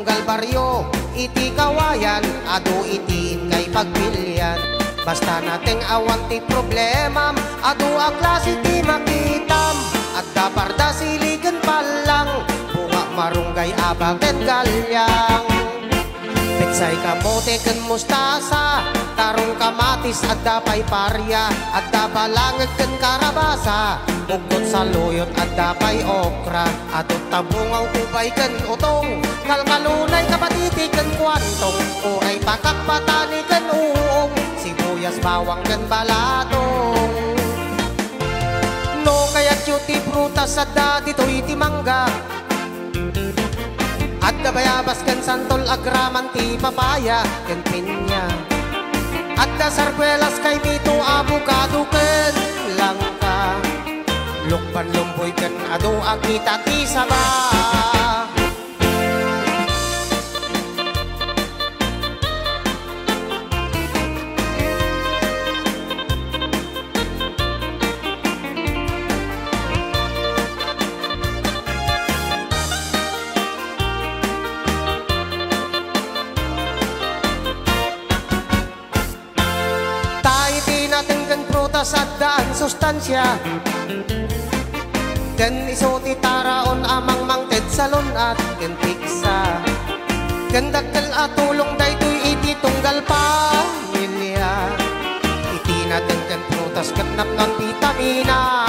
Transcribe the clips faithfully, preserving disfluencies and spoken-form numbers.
Tunggal baryo iti Kawayan, adu iti inkay pagpilian. Basta nateng awan ti problemam, adu a klase ti makitam. Adda parda, sili ken pallang, bunga, marunggay, aba ken galyang. Petsay, kamote ken mustasa, tarong, kamatis, adda pay paria, adda balangeg ken karabasa, buktot, saluyot, adda pay okra, adu ta bunga, ukubay ken utong, kalkalunay, kapatiti ken kuantong, uray pakak, patani ken uong, sibuyas, bawang ken balatong. No kayatyo ti prutas, adda ditoy ti mangga, adda bayabas ken santol, agraman ti papaya ken pinya. Adda sarguelas, kaimito, abukado ken langka. Lukban, lumboy ken adu a kita ti saba. Ta iti nateng ken prutas, addaan sustansia. Ken isu ti taraon a mangmangted, salun-at ken piksa. Ken dakkel a tulong daytoy iti tunggal pamilia. Iti nateng ken prutas ket napnoan bitamina.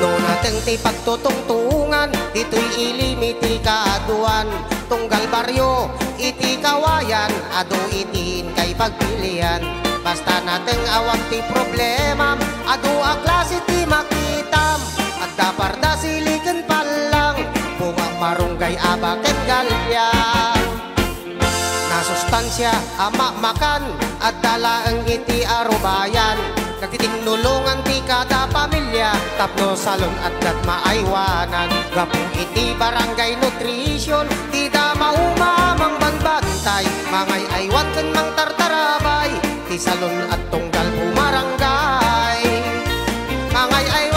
No nateng ti pagtutungtungan, ditoy ilim iti kaaduan. Tunggal baryo iti Kawayan, adu iti inkay pagpilian. Basta nateng awan ti problemam, adu a klase ti makitam. Adda parda, sili ken pallang, bunga, marunggay, aba ken galyang. Nasustansia a mamakan, adda laeng iti arubayan. Nagtitinulongan ti kada pamilia, tapno salun-at ket maaywanan. Gapu iti barangay nutrition, dida mauma a mangbantay, mangay-aywan ken mangtartarabay, ti salun-at tunggal bumarangay. Mangay-aywan